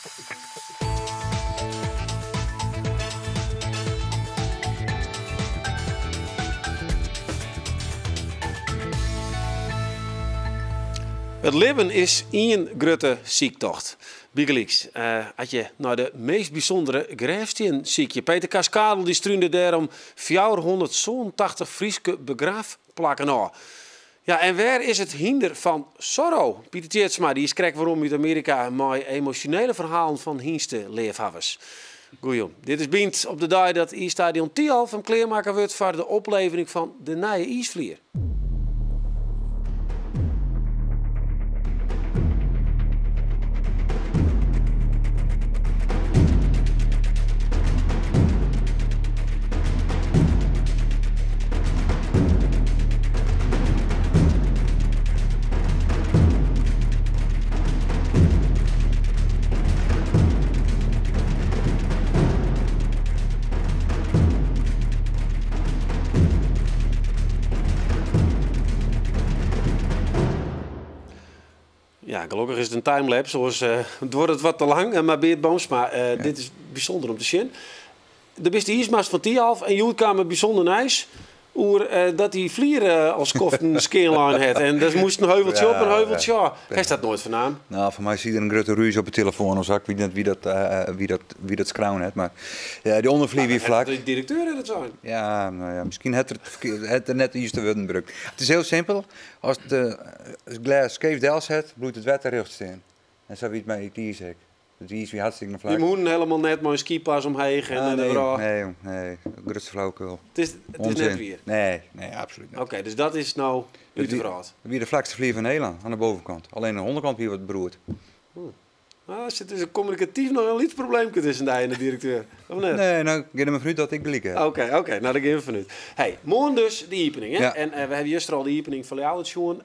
It libben is ien grutte syktocht. Bygelyks, as je nei de meast bysûndere grêfstiennen sykje. Peter Karstkarel dy strúnde dêrom 487 Fryske begraafplakken ôf. Ja, en wêr is it hynder fan Zorro? Piter Tjeerdsma dy is krekt werom út Amearika mei emosjonele ferhalen fan hynsteleafhawwers. Goejûn. Dit is Bynt op de dei dat iisstadion Thialf him klearmakke wurdt foar de oplevering fan de nije iisflier. Ja, gelokkich is it in timelapse, oars duorret it wat te lang. Mar Beart Boomsma, dit is bysûnder om te sjen. Do bist de iismaster fan Thialf en hjoed kaam it bysûnder nijs oer dat dy flier al skoften skean lein hat. En der moast in heuveltsje op, in heuveltsje ôf. Hast dat noait fernaam? No, foar my siet der in grutte rúzje op 'e telefoan of sa. Ik wit net wie dat skreaun hat, mar dy ûnderflier wie flak. De direkteur hat it sein. Ja, no ja, miskien hat er it ferkeard, hat er net de juste wurden brûkt. It is hiel simpel. As it glês skeef delset, bliuwt it wetter rjocht stean. En sa wie it mei it iis ek. It iis wie hartstikke flak. Dy moasten helemaal net mei in skypas omheech en Ah, der nee, ôf. nee, jong, nee. Grutste flauwekul. It is net Onzin. wier. Nee, nee, absoluut net. Oké, dus dat is no út de wrâld. It wie de flakste flier fan Nederlân, oan de bovenkant. Allinne de ûnderkant wie wat beroerd. Ah, sit dus kommunikatyf noch in lyts probleemke tusken dy en de direkteur, of net? Nee, no, gean der mar fanút dat ik gelyk ha. Oké, oké, no dêr gean we fanút. Hey, moarn dus de iepening, hè? Ja. En we hawwe juster al de iepening fan Ljouwert sjoen.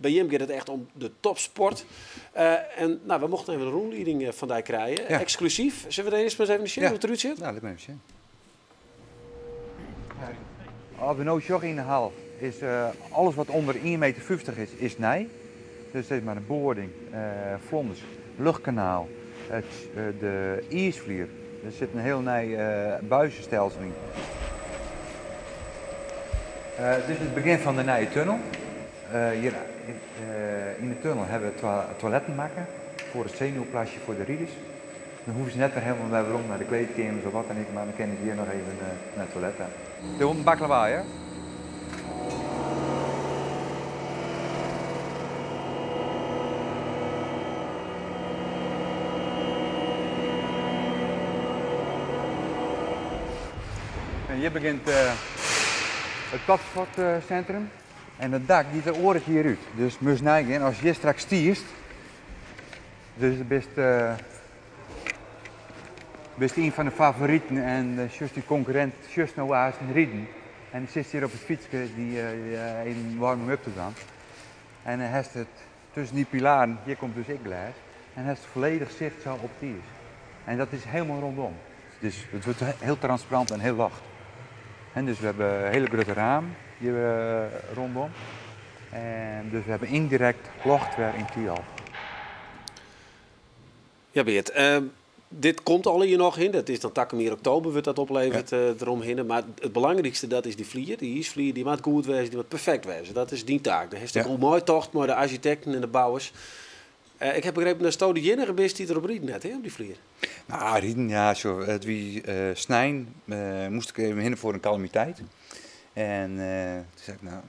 By jim giet it echt om de topsport. En no, we mochten even in rûnlieding fan dy krije. Ja. Eksklusyf. Sille we dêr earst mar ris even sjen Ja. hoe't it derút sjocht? Ja, lit mar even sjen. As we no sjogge yn de hal, is alles wat ûnder ien meter fyftich is, is nij. Dus sis mar de boarding, flonders, luchtkanaal, de iisflier. Der sit in hiel nij buizenstelsel yn. Dit is it begjin fan de nije tunnel. Hjir yn de tunnel hawwe we twa toiletten makke foar it senuwplasje foar de riders. Dan hoege se net wer helemaal wer werom nei de kleedkeamers of wat dan ek, mar dan kinne se hjir noch even nei it toilet ta. Der komt in bak lawaai, hè? En hjir begjint it topsportsintrum. En it dak giet der oare kear út. Dus moatst neigean, as hjir straks stiest, dus bist, bist ien fan de favoriten en sjochst dy konkurrint, sjochst no aanst riden. En sitst hjir op it fytske dy even warming-up te dwaan. En dan hast it tusken dy pilaren, hjir komt dus ek glês, en hast folledich sicht sa op it iis. En dat is helemaal rondom. Dus it wurdt hiel transparant en hiel locht. En dus we hawwe hiele grutte ramen hjir rondom. En dus we hawwe yndirekt locht wer yn Thialf. Ja, Beart, dit komt allegear noch hin. Dat is dan takom jier oktober wurdt dat opleverd deromhinne. Mar it belangrykste dat is dy flier, dy iisflier, dy moat goed wêze, dy moat perfekt wêze. Dat is dyn taak. Dêr hast ek oer meitocht mei de arsjitekten en de bouwers. Ik ha begrepen datsto de iennige bist dy't derop riden hat, hè, op dy flier. Nou, riden, ja, sjoch, it wie snein, moast ik even hinne foar in kalamiteit. En toen sei ik, nou,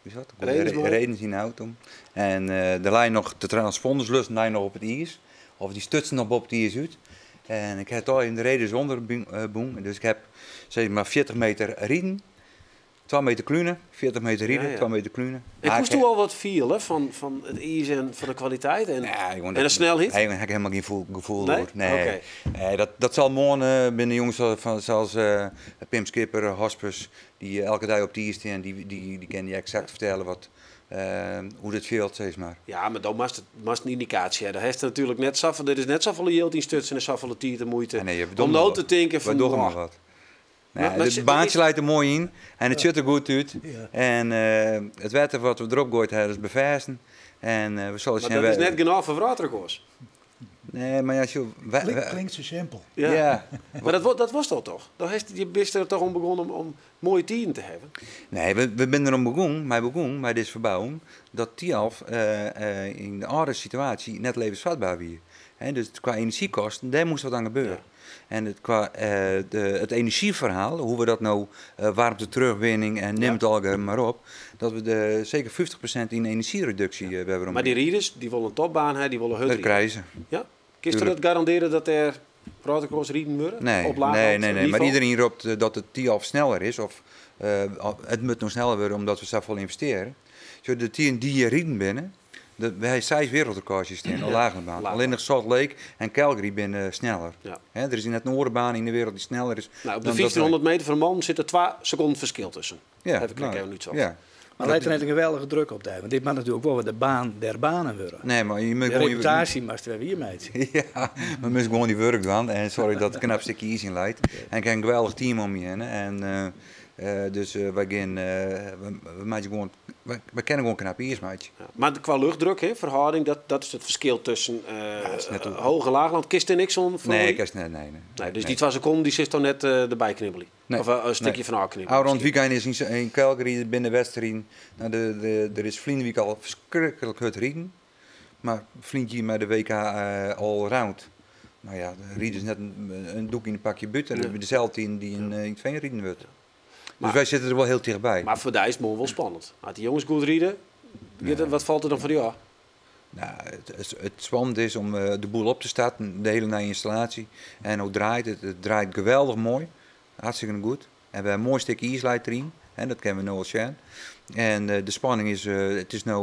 witst wat, Redens moai. redens yn de auto. En der lei noch, de transponders lusten lei noch op it iis, of dy stutsen noch boppe it iis út. En ik ha toch even de redens ûnder bûn, dus ik ha sis mar 40 meter riden. 2 meter klune, 40 meter riden, 2 meter klune. En koesto al wat fiele fan it iis en fan de kwaliteit en, Nee, jongen, en de dat snelheid? Nee, daar heb ik helemaal geen gevoel Nee? oer. Nee. Oké. Nee, dat zal moarn binne de jongens van, zoals Pim Skipper, Hospes, die elke dag op het iis staan, die kunnen je exact vertellen hoe dat fielt, zeg maar. Ja, mar dan moatst in yndikaasje hawwe. Dêr hast natuerlik net safolle, der is net safolle jild yn stutsen en safolle tiid en muoite Nee, nee, we om dogge no maar te wat. tinken We fan, dogge maar oh. wat. Maar Nee, het baantje leit der moai yn en it sjocht der goed út. En it wetter wat we derop goaid hawwe is befêsten. En we sille Mar sjen dat is wêr net genôch foar wrâldrekords. Nee, mar ja, sjoch, Klinkt sa simpel. Ja. Ja. Mar dat was dat toch? Dan hast, je bist der toch om begûn om moaie tiden te hawwen? Nee, we binne der om begûn, mei begûn, mei dizze ferbouwing, dat Thialf yn de âlde situaasje net levensvatbaar wie. Hè, dus kwa enerzjykosten, dêr moast wat oan gebeure. En het, kwa, de, it enerzjyferhaal, hoe we dat no, waarmte-terugwinning en nim it allegear mar op, dat we de, seker 50% yn enerzjyreduksje wer werom Mar dy riders, dy wolle in topbaan ha, dy wolle hurd Dat ride. krije se. Ja? Kinst dat garandearje dat der wrâldrekords riden wurde? Nee, Op laag nee, nee, nee. Mar nivo? iderien ropt dat it Thialf sneller is, of it moat no sneller wurde omdat we safolle ynvestearje. Sjoch, de tiden dy't hjir riden binne, we ha 6 wereldrekords hier stean, op Laagbaan. Allinnich Salt Lake en Calgary binne sneller. Hè, der is net in oare baan yn de wereld dy't sneller is Nou, op de dan dat 1500 meter fan mannen sit der 2 sekonden ferskil tusken. Even kijken, even uitzoeken. Mar leit der net in geweldige druk op dij? Want dit moat natuerlik wol wer de baan der banen wurde. Nee, mar je moet De gewoan je reputaasje moatst wer wier meitsje. Ja, maar moest gewoan dy wurk dwaan. En sorry dat ik in knap stikje iis yn leit. En ik ha in geweldich team om my hinne. En dus wy gean, we, we meitsje gewoan, wy, wy kinne gewoan knap iis meitsje. Ja, mar kwa luchtdruk, hè, ferhâlding, dat is it ferskil tusken, Ja, dat is net hoe- hoge en laagland. Kinst der niks oan feroarje? Nee, kinst net, nee, nee. Nee, dus die Nee. 2 sekonden die zit dan net erbij knibbelen? Nee. Of een stukje Nee. van haar knibbelen? Oude rond weekend is in Calgary binnen de wedstrijd. Nou, er is verleden week al verschrikkelijk hard rijden. Maar vriend hier met de WK allround. Nou ja, de rieden is net een doek in een pakje buiten. En dezelfde team die in het veen rijden wordt. Dus wij zitten er wel heel dichtbij. Maar voor de is het wel spannend. Als die jongens goed rijden, wat valt er dan voor jou? Nou, het spannend is om de boel op te starten, de hele nieuwe installatie. En hoe draait het? Het draait geweldig mooi. Hartstikke goed. En we hebben een mooi stukje ijslight erin. Hè, dat kennen we nu al zien. En de spanning is, het is nu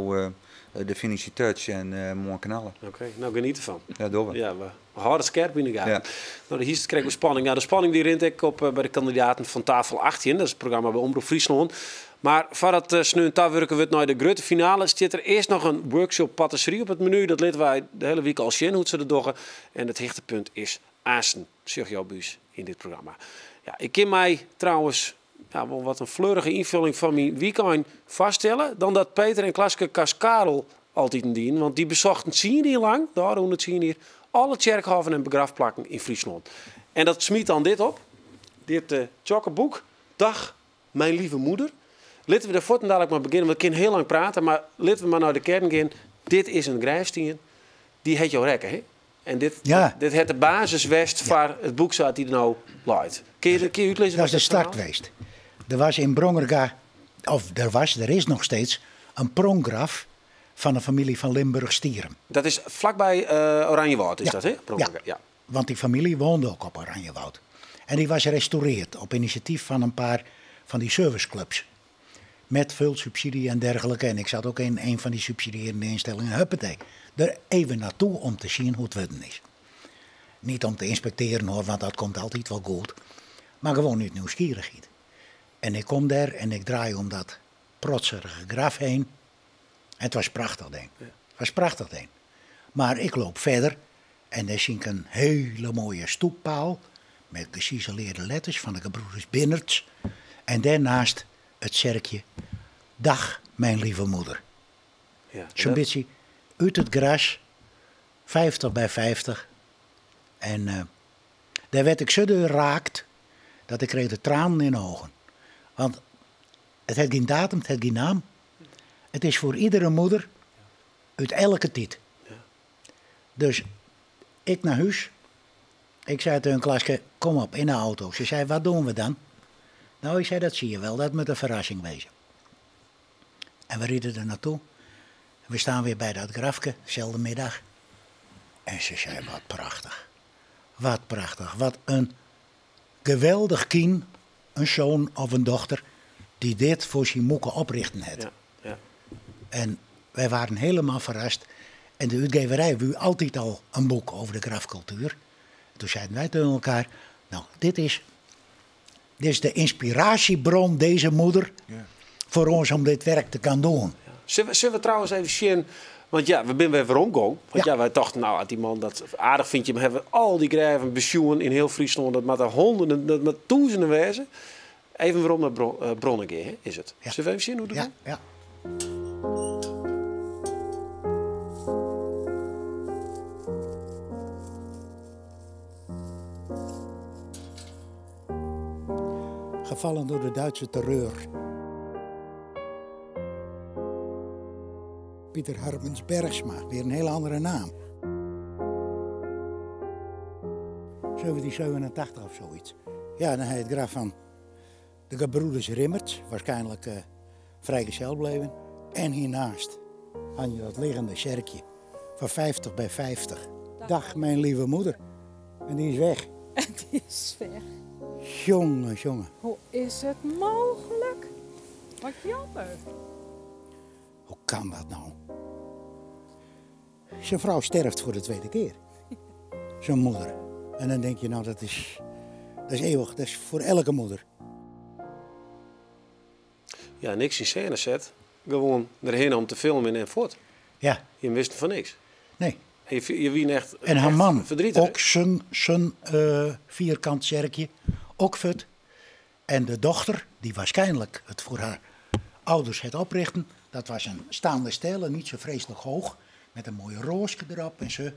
de finishing touch en mooi knallen. Oké, nou geniet ervan. Ja, doen we. Ja, we houden scherp in de gaten. Nou, hier krijgen we spanning. Nou, de spanning die rint ik op bij de kandidaten van tafel 18. Dat is het programma bij Omroep Friesland. Maar voordat sneun tawerken we naar de grote finale, zit er eerst nog een workshop patisserie op het menu. Dat lieten wij de hele week al zien hoe ze dat doen. En het hichtepunt is Assen, zeg jouw buus in dit programma. Ja, ik kan mij trouwens wel wat een fleurige invulling van mijn weekend vaststellen dan dat Peter en Klaske Kaskarel altijd dienen. Want die bezochten 10 jaar lang, daar 110 jaar, alle kerkhoven en begrafplakken in Friesland. En dat smiet dan dit op, dit tjokkenboek. Dag, mijn lieve moeder. Laten we daar voort en dadelijk maar beginnen, want ik kan heel lang praten, maar laten we maar naar de kern gaan. Dit is een grijfsteen, die heet jouw rekken, hè? En dit het de basis west voor het boek zoals die er nou leidt. Kun je uitlezen Dat is wat de het start verhaal? geweest. Er was in Brongerga, of er was, er is nog steeds, een pronkgraf van de familie van Limburg-Stirum. Dat is vlakbij Oranjewoud, is dat, hè? Brongerga, ja. Want die familie woonde ook op Oranjewoud. En die was gerestaureerd op initiatief van een paar van die serviceclubs. Met veel subsidie en dergelijke. En ik zat ook in een van die subsidierende instellingen. Huppatee. Er even naartoe om te zien hoe het worden is. Niet om te inspecteren hoor, want dat komt altijd wel goed. Maar gewoon uit nieuwsgierigheid. En ik kom daar en ik draai om dat protserige graf heen. En het was prachtig, denk ik. Het was prachtig, denk ik. Maar ik loop verder en daar zie ik een hele mooie stoeppaal met geciseleerde letters van de gebroeders Binnerts. En daarnaast het zerkje Dag, mijn lieve moeder. Zo'n beetje uit het gras, 50 bij 50. En daar werd ik zo geraakt dat ik kreeg de tranen in de ogen. Want het heeft geen datum, het heeft geen naam. Het is voor iedere moeder uit elke tijd. Dus ik naar huis. Ik zei tegen Klaske, kom op, in de auto. Ze zei, wat doen we dan? Nou, ik zei, dat zie je wel, dat moet een verrassing wezen. En we reden er naartoe. We staan weer bij dat grafke, dezelfde middag. En ze zei, wat prachtig. Wat prachtig, wat een geweldig kind, een zoon of een dochter, die dit voor zijn moeke oprichten heeft. En wij waren helemaal verrast. En de uitgeverij wou altijd al een boek over de grafcultuur. Toen zeiden wij tegen elkaar, nou, dit is de inspiratiebron, deze moeder, voor ons om dit werk te gaan doen. Ja. Zullen we trouwens even zien, want we zijn weer rondgegaan. Want wij dachten, nou, die man, dat aardig vind je, maar hebben we al die grijven besjoen in heel Friesland, dat moet er honderden, dat moet duizenden wezen. Even waarom naar Bronnengeer, hè, is het? Zullen we even zien hoe dat gaat? Ja. Gevallen door de Duitse terreur. Pieter Harmens Bergsma, weer een hele andere naam. 1787 of zoiets. Ja, dan hij het graf van de gebroeders Rimmert, waarschijnlijk vrijgezel bleven. En hiernaast had je dat liggende zerkje van 50 bij 50. Dag, mijn lieve moeder. En die is weg. En die is weg. Jongen, jongen. Hoe is het mogelijk? Wat jammer. Hoe kan dat nou? Zijn vrouw sterft voor de tweede keer. Zijn moeder. En dan denk je, nou dat is eeuwig. Dat is voor elke moeder. Ja, niks in scène zet. Gewoon erheen om te filmen en voort. Ja. Je wist van niks. Nee. En je wie echt, En haar echt man, verdrietig, ook zijn vierkant zerkje, ook fut. En de dochter, die waarschijnlijk het voor haar ouders het oprichten, dat was een staande stijl en niet zo vreselijk hoog, met een mooie roosje erop en zo.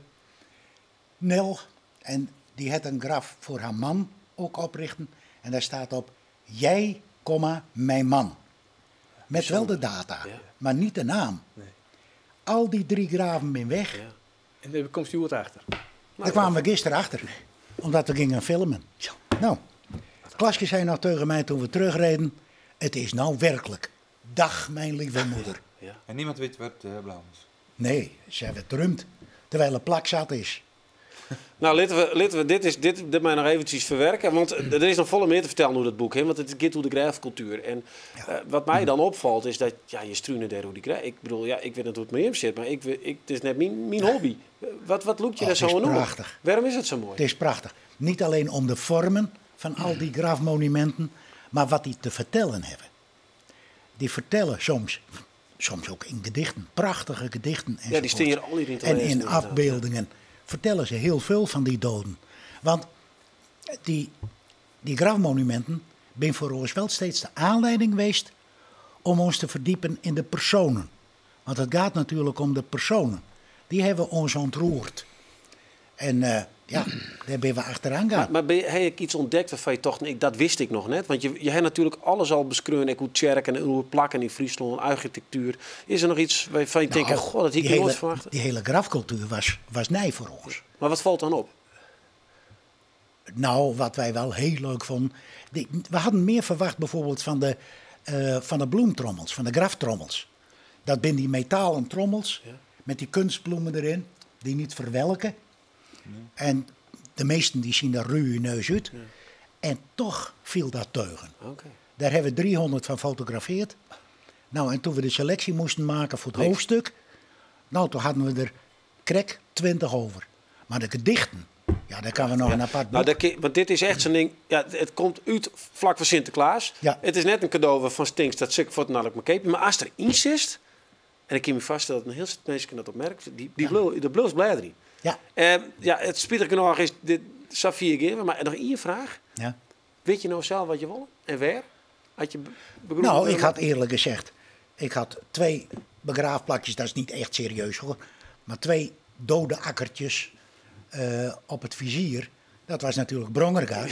Nel, en die had een graf voor haar man ook oprichten. En daar staat op, jij, komma, mijn man. Met wel de data, maar niet de naam. Nee. Al die 3 graven zijn weg. Ja. En daar komt Stuart achter. Daar kwamen we gisteren achter, omdat we gingen filmen. Ja. Nou, Klaske zei nog tegen mij toen we terugreden, het is nou werkelijk. Dag, mijn lieve moeder. Ja. En niemand weet wat blauw is. Nee, ze hebben het ruimd, terwijl de plak zat is. Nou, laten we, laten we, dit is, dit, dit maar nog eventjes verwerken. Want er is nog volle meer te vertellen hoe dat boek, hè, want het gaat hoe de grafcultuur. En wat mij dan opvalt is dat, ja, je struinen daar hoe die graf. Ik bedoel, ja, ik weet niet hoe het met hem zit, maar het is net mijn hobby. Wat loekt je Oh, daar het zo is aan op? prachtig. Waarom is het zo mooi? Het is prachtig. Niet alleen om de vormen van al die grafmonumenten, maar wat die te vertellen hebben. Die vertellen soms ook in gedichten, prachtige gedichten. Ja, die enzovoort. staan hier al in te En lezen, in inderdaad. afbeeldingen vertellen ze heel veel van die doden. Want die grafmonumenten zijn voor ons wel steeds de aanleiding geweest om ons te verdiepen in de personen. Want het gaat natuurlijk om de personen. Die hebben ons ontroerd. En ja, daar ben we achteraan gaan. Maar heb je iets ontdekt waarvan je toch, nee, dat wist ik nog net? Want je hebt natuurlijk alles al beschreven. Ik hoe tjerken en hoe plakken in Friesland, architectuur. Is er nog iets waarvan je denkt, goh, dat had ik nooit verwacht? Die hele grafcultuur was nij voor ons. Maar wat valt dan op? Nou, wat wij wel heel leuk vonden. We hadden meer verwacht bijvoorbeeld van de bloemtrommels, van de graftrommels. Dat zijn die metalen trommels met die kunstbloemen erin, die niet verwelken. En de meesten die zien daar ruïneus uit. En toch viel dat teugen. Daar hebben we 300 van gefotografeerd. Nou, en toen we de selectie moesten maken voor het hoofdstuk, toen hadden we er krek 20 over. Maar de gedichten, ja, daar kan we nog een apart boek. Want dit is echt zo'n ding. Ja, het komt uit vlak voor Sinterklaas. Het is net een cadeau van Stinks dat ik voor het nachtelijk maar keep. Maar als er in zit, en ik kan me vaststellen dat een heel stuk mensen dat opmerkt, die de blus blij erin. Ja, het spijtig genoeg is dit Safia geven, maar nog één vraag. Weet je nou zelf wat je wil en waar? Had je begroeven Ik willen? had eerlijk gezegd, ik had 2 begraafplakjes, dat is niet echt serieus hoor, maar 2 dode akkertjes op het vizier. Dat was natuurlijk Brongerga,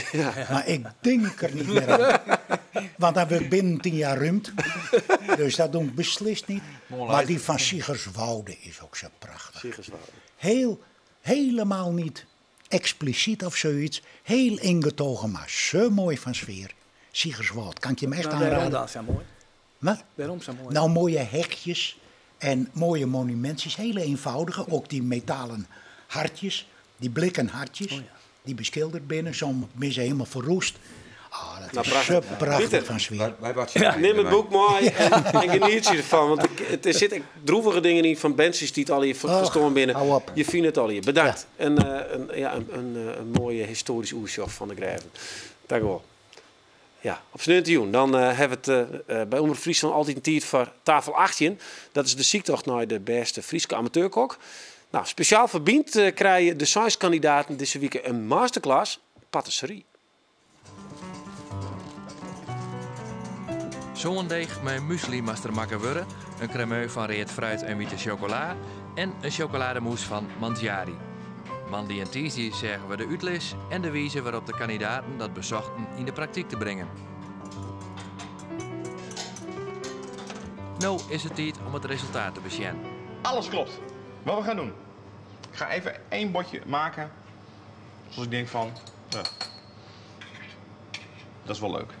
maar ik denk er niet meer aan. Want dan word ik binnen 10 jaar ruimd. Dus dat doe ik beslist niet. Mooi Maar lijst. die van Siegerswoude is ook zo prachtig. Siegerswoude. Helemaal niet expliciet of zoiets. Heel ingetogen, maar zo mooi van sfeer. Siegerswoude, kan ik je hem echt Maar waarom aanraden. dan zo mooi? Wat? Waarom zo mooi? Mooie hekjes en mooie monumentjes. Hele eenvoudige, ook die metalen hartjes, die blikken hartjes. Die beschilderd binnen, zo'n mis helemaal verroest. Ah, dat is Prachtig. zo prachtig Pieter, van sfeer. Wij waren zo Neem het blij. boek mooi en geniet je ervan. Want er zitten droevige dingen in van Bensies die het al hier Och, verstoren binnen. Hou op. Je vindt het al hier. Bedankt. En een mooie historisch oersjoch van de Grijven. Dank u wel. Ja, op Sneeuwtjoen. Dan hebben we het bij Omroep Friesland altijd een tijd voor tafel 18. Dat is de ziektocht naar de beste Frieske amateurkok. Speciaal verbind krijgen de size-kandidaten deze week een masterclass patisserie. Zo'n deeg met muesli master makken worden, een cremeux van reet fruit en witte chocola en een chocolademousse van Mangiari. Mandy en Tizi zeggen we de uitlis en de wijze waarop de kandidaten dat bezochten in de praktijk te brengen. No is it tiid om it resultaat te besjen. Alles klopt. Wat we gaan doen. Ik ga even één bordje maken. Zoals ik denk van, ja, dat is wel leuk.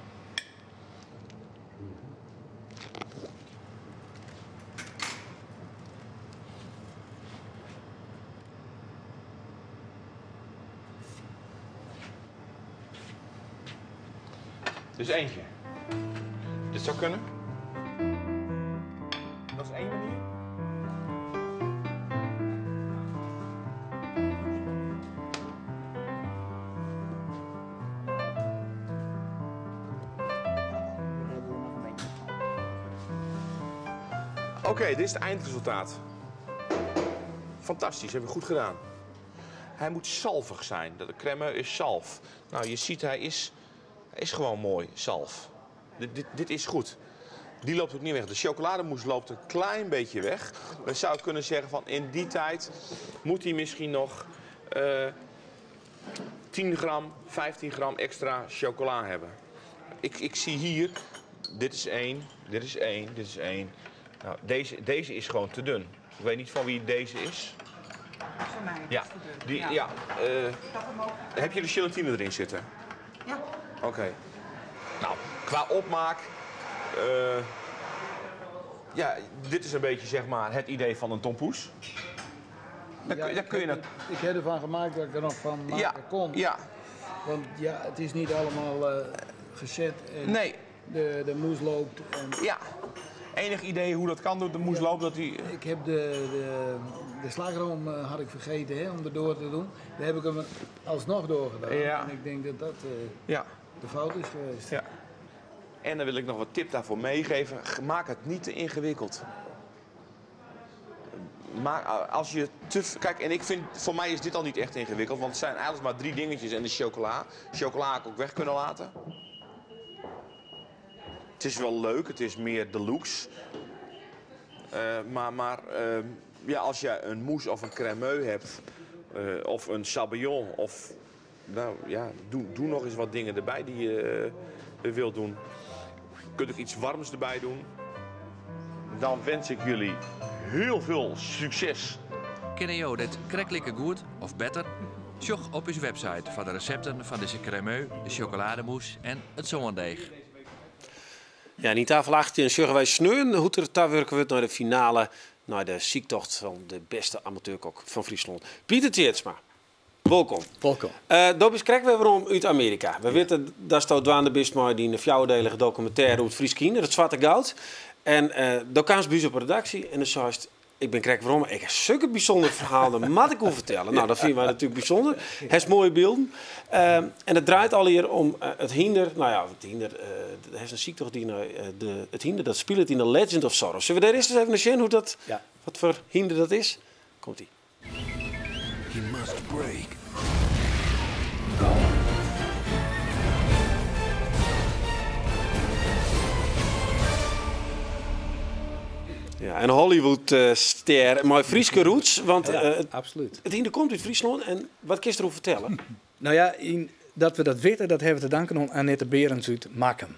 Dus eentje. Dit zou kunnen. Dat is één manier. Oké, dit is het eindresultaat. Fantastisch, hebben we goed gedaan. Hij moet zalvig zijn. De crème is zalf. Nou, je ziet, hij is gewoon mooi, zalf. Dit is goed. Die loopt ook niet weg. De chocolademousse loopt een klein beetje weg. Dan zou ik kunnen zeggen van in die tijd moet hij misschien nog 10 gram, 15 gram extra chocola hebben. Ik zie hier, dit is 1, dit is 1, dit is 1. Nou, deze is gewoon te dun. Ik weet niet van wie deze is. Van mij, ja, is te dun. Die, ja. ja, heb je de gelatine erin zitten? Ja. Oké. Nou, qua opmaak... ja, dit is een beetje zeg maar, het idee van een tompoes. Daar, ja, kun je ik heb ervan gemaakt dat ik er nog van maken ja, kon. Ja. Want ja, het is niet allemaal gezet en nee. de moes loopt. En... Ja. Enig idee hoe dat kan door de moes loopt? Dat die... Ik heb de slagroom had ik vergeten hè, om er door te doen. Daar heb ik hem alsnog doorgedaan. Ja. En ik denk dat dat ja. de fout is geweest. Ja. En dan wil ik nog wat tip daarvoor meegeven. Maak het niet te ingewikkeld. Maar als je te... Kijk, en ik vind, voor mij is dit al niet echt ingewikkeld. Want het zijn eigenlijk maar 3 dingetjes en de chocola. Chocola had ik ook weg kunnen laten. Het is wel leuk, het is meer de looks. Maar ja, als je een mousse of een crèmeux hebt, of een sabayon, of nou ja, doe nog eens wat dingen erbij die je wilt doen. Je kunt ook iets warms erbij doen. Dan wens ik jullie heel veel succes. Kennen jou dit krekkelijke goed of beter? Zoek op uw website voor de recepten van deze crèmeux, de chocolademousse en het zonnedeeg. Ja, en in tafel 18 zorgen wij sneun hoe er daar werken we naar de finale, naar de ziektocht van de beste amateurkok van Friesland. Pieter Tjeerdsma, welkom. Welkom. Dat is krek weer waarom uit Amerika. We weten dat staat Dwaan de Bist die een vierdelige documentaire over het Fries Kinder, het Zwarte Goud. En daar kwam ze op redactie en dan zei ze, ik ben krek waarom, ik heb zulke bijzonder verhaal, dat moet ik u vertellen. Nou, dat vinden wij natuurlijk bijzonder. Het is mooie beelden. En het draait al hier om het hinder. Nou ja, het hinder, het is een ziekte die het hinder dat speelt in de Legend of Zorro. Zullen we daar eerst eens even naar zien hoe dat, ja. Wat voor hinder dat is? Komt ie. He must break. Ja, een Hollywood-ster, maar Frieske roots, want ja, absoluut. Het hinder komt uit Friesland en wat kun je erover vertellen? Nou ja, dat we dat weten, dat hebben we te danken aan Annette Berends uit Makkum.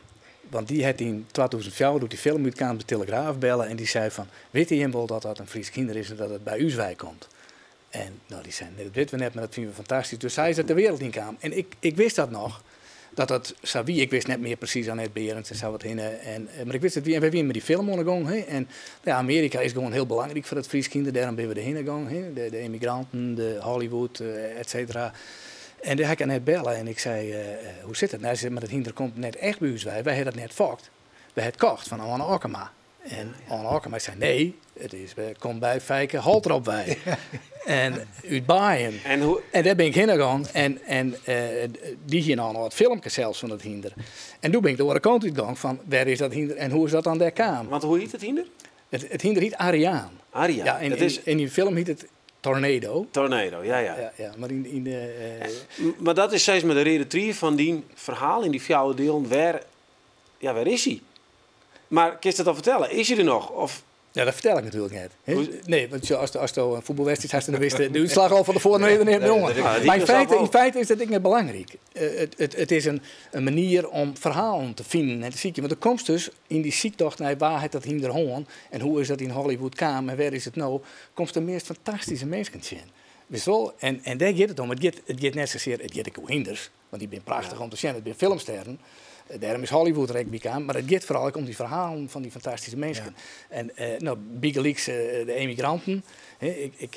Want die had in 2004, doet die film uitkwam, de Telegraaf bellen en die zei van, weet je wel dat dat een Fries kinder is en dat het bij Uuswijk komt? En nou, die zei, nee, dat weten we net, maar dat vinden we fantastisch. Dus zij is uit de wereld in kwam. En ik wist dat nog. Dat Savi, ik wist net meer precies Annette Berends en zo wat heen. Maar ik wist het wie en wij zijn met die film ondergang. Hè. En ja, Amerika is gewoon heel belangrijk voor het Fries kinder. Daarom ben we erheen gegaan. Hè. De emigranten, de Hollywood, et cetera. En daar heb ik Annette bellen en ik zei, hoe zit het? Nou, hij zei, maar dat hinder komt net echt bij ons. Wij hebben dat net fokt. Wij hebben het kocht van Anne Okkema. En Anne Okkema zei, nee, het is, komt bij Fijke Holtrop bij. En uit Bayern. En daar ben ik heen gegaan. En die hier nou nog wat filmpjes zelfs van dat hinder. En toen ben ik door de kant uitgegaan van, waar is dat hinder en hoe is dat dan daar kwam? Want hoe heet het hinder? Het hinder heet Ariaan. Ariaan. Ja, in die film heet het Tornado. Tornado, ja, ja. Ja, maar in de, maar dat is steeds met de reden van die verhaal in die fjouwe deel. Waar is hij? Maar kun je dat al vertellen? Is hij er nog? Of? Ja, dat fertel ik natuerlik net. Nee, want sjoch, ast in fuotbalwedstriid hast, dan witst de útslach al fan tefoaren even net jonge. Mar yn feite is dat ek net belangryk. It is in manier om ferhalen te finen en te sykjen. Want do komst dus yn dy syktocht nei wa hat dat hynder hân en hoe is dat yn Hollywood kaam en wêr is it no, komst de meast fantastyske minsken tsjin. Witst wol? En dêr giet it om. It giet net sasear, it giet ek oer hynders. Want dy binne prachtich om te sjen, it binne filmsterren. Dêrom is Hollywood der ek by kaam. Mar it giet foaral ek om dy ferhalen fan dy fantastyske minsken. En no, bygelyks de emigranten. Ik,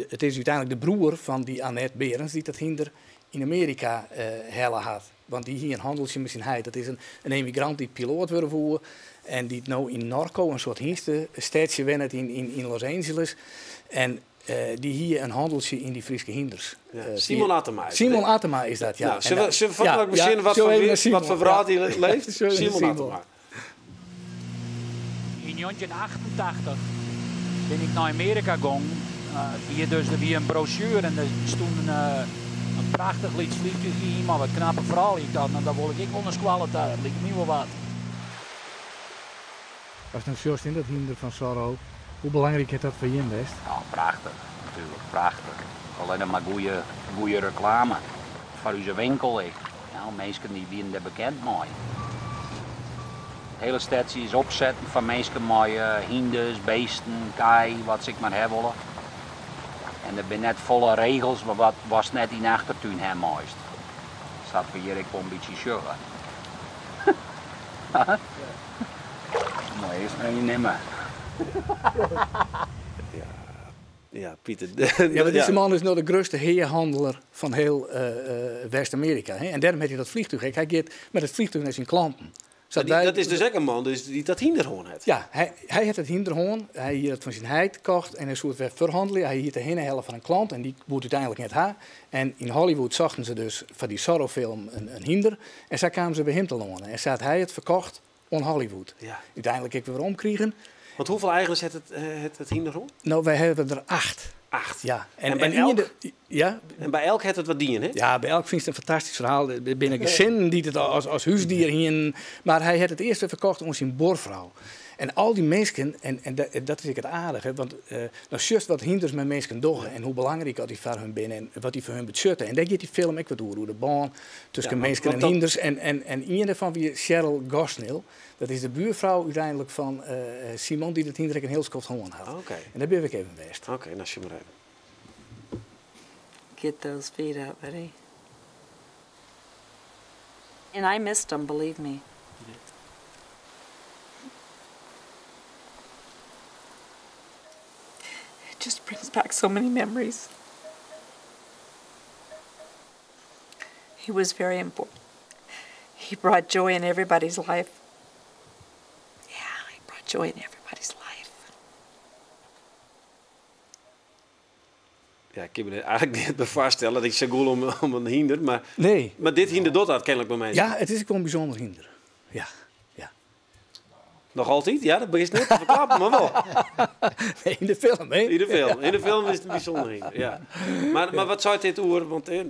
it is úteinlik de broer fan dy Annette Berends dy't dat hynder yn Amearika helle hat. Want dy hie in hanneltsje mei syn heit. Dat is in emigrant dy't piloat wurde woe en dy't no yn Norco, in soart hynstestedsje, wennet yn Los Angeles. En Dy hie in hanneltsje yn dy Fryske hynders. Simon Attema. Simon Attema is dat, ja. Nou, sille we fuortendalik besjen wat foar wrâld hy leeft? Simon Attema. Yn 1988 bin ik nei Amearika gongen. Wie dus, der wie in brosjuere en der stûn in prachtich lyts vliegtuigje yn mei wat knappe froulju. Ik tocht, no dan wol ik ek wol nei skoalle ta, dat liket my wol wat. Ast no sjochst yn dat hynder fan Zorro, hoe belangryk hat dat foar jim west? Ja, prachtich, natuerlik, prachtich. Allinne mar goeie, goeie reklame foar ús winkel ek. No, minsken dy wienen der bekend mei. It hiele stedsje is opsetten foar minsken mei hynders, beesten, kij, wat se ek mar ha wolle. En der binne net folle regels mar wat watst net yn de achtertún ha meist. Sa't we hjir ek wol in bytsje sjogge. Moat earst mar ien nimme. Ja, ja, Pieter. Ja, want dizze man is no de grutste heahanneler fan hiel West-Amearika. En dêrom hat hy dat vliegtuig ek. Hy giet mei dat vliegtuig nei syn klanten. Sa't wy... Dat is dus ek in man dus dy't dat hynder hân hat? Ja, hy hat it hynder hân. Hy hie dat fan syn heit kocht en hy soe it wer ferhannelje. Hy hie it derhinne helle foar in klant en dy woe it úteinlik net ha. En yn Hollywood sochten se dus foar dy Zorro-film in hynder. En sa kamen se by him telâne en sa hat hy it ferkocht oan Hollywood. Ja. Úteinlik ek wer weromkrigen. Want hoefolle eigeners hat it hynder hân? No, wy hawwe der acht. Acht? Ja. En, en, by elk, ja? En by elk hat it wat dien, hè? Ja, by elk fynst in fantastysk ferhaal. Der binne gesinnen dy't it as húsdier hienen. Mar hy hat it earst wer ferkocht oan syn buorfrou. En al dy minsken, en dat is ek it aardige, want dan sjochst wat hynders mei minsken dogge en hoe belangryk oft dy foar hun binne en wat dy foar hun betsjutte. En dêr giet dy film ek wat oer, oer de bân tusken minsken en hynders. En ien dêrfan wie Cheryl Gosnell. Dat is de buorfrou úteinlik fan Simon, dy't it hynder ek in hiel skoft hân hat. En dêr binne we ek even west. Oké, nou sjen we mar even. Get those feet up, buddy. And I missed them, believe me. It just brings back so many memories. He was very important. He brought joy in everybody's life. Yeah, he brought joy in everybody's life. Ja, ik kin my eigentlik net by foarstelle dat ik sa gûle om in hynder, mar, Nee. mar dit hynder docht dat kenlik by minsken. Ja, it is ek wol in bysûnder hynder. Ja, ja. Noch altyd? Ja, dat begjinst net te ferklappen, mar wol. Nee, yn de film, hè? Yn de film. Yn de film is it in bysûnder hynder, ja. Mar wat seit dit oer, want hè,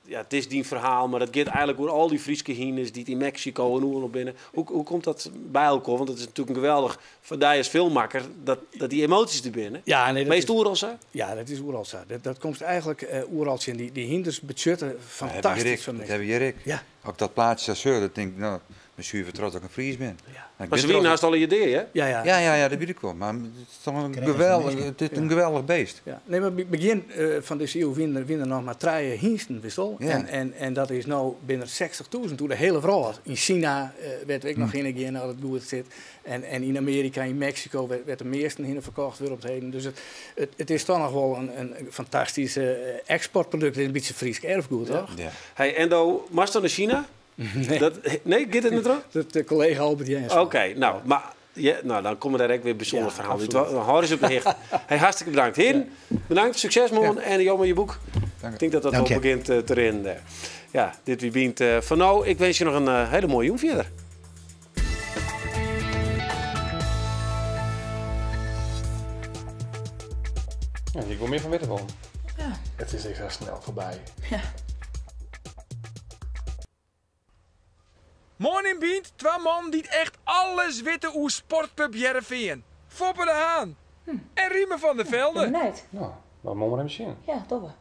ja, it is dyn ferhaal, mar it giet eigentlik oer al dy Fryske hynders dy't yn Meksiko en oeral binne. Hoe komt dat by elkoar? Want it is natuerlik in geweldich Foar dy as filmmakker, dat dy emoasjes der binne. Ja, nee, dat is it oeral sa? Ja, dat is oeral sa. Dat komst eigentlik oeral tsjin. Dy hynders betsjutte fantastysk foar minsken. Dat hawwe we hjir ek. Ja. As ik dat plaatsje sa sjoch, dan tink ik, no, ik bin suver trots dat ik in Fries bin. Ja. Mar se wienen hast allegear dea, hè? Ja, ja. Ja, ja, ja, dat wit ik wol. Mar it is toch in geweldich, it is in geweldich beest. Ja. Nee, mar begjin fan dizze iuw wienen der noch mar trije hynsten, witst wol. Ja. En dat is no binne der 60.000 oer de hiele wrâld. Yn Sina, wêr't we ek noch hinne gean as it goed sit. En yn Amearika, yn Meksiko, wêr't de measten hinne ferkocht wurde op it heden. Dus it is toch noch wol in fantastysk eksportprodukt. It is in bytsje Frysk erfgoed, toch? Ja. Hey, en do moatst dan nei Sina? Nee. Dat, nee, giet it net troch? Dat de kollega Albert Jensma. Oké, nou, mar, ja, nou, dan komme dêr ek wer bysûndere Ja, ferhalen út. absoluut. Dan hâlde se op de hichte. Hey, hartstikke bedankt. Hearen, bedankt. Sukses moarn en jo mei je boek. Dank. Ik tink dat dat Dank wol je. begjint te rinnen dêr. Ja, dit wie Bynt foar no. Ik winskje noch in hiele moaie jûn fierder. Ja, ik wil meer van weten wel. Ja. Het is echt zo snel voorbij. Ja. Moarn yn Bynt, twa mannen dy't echt alles witte oer Sportpub Hearrenfean. Foppe de Haan en Riemer van der Velde. Benijd. No, dan moatte we even sjen. Ja, dogge we.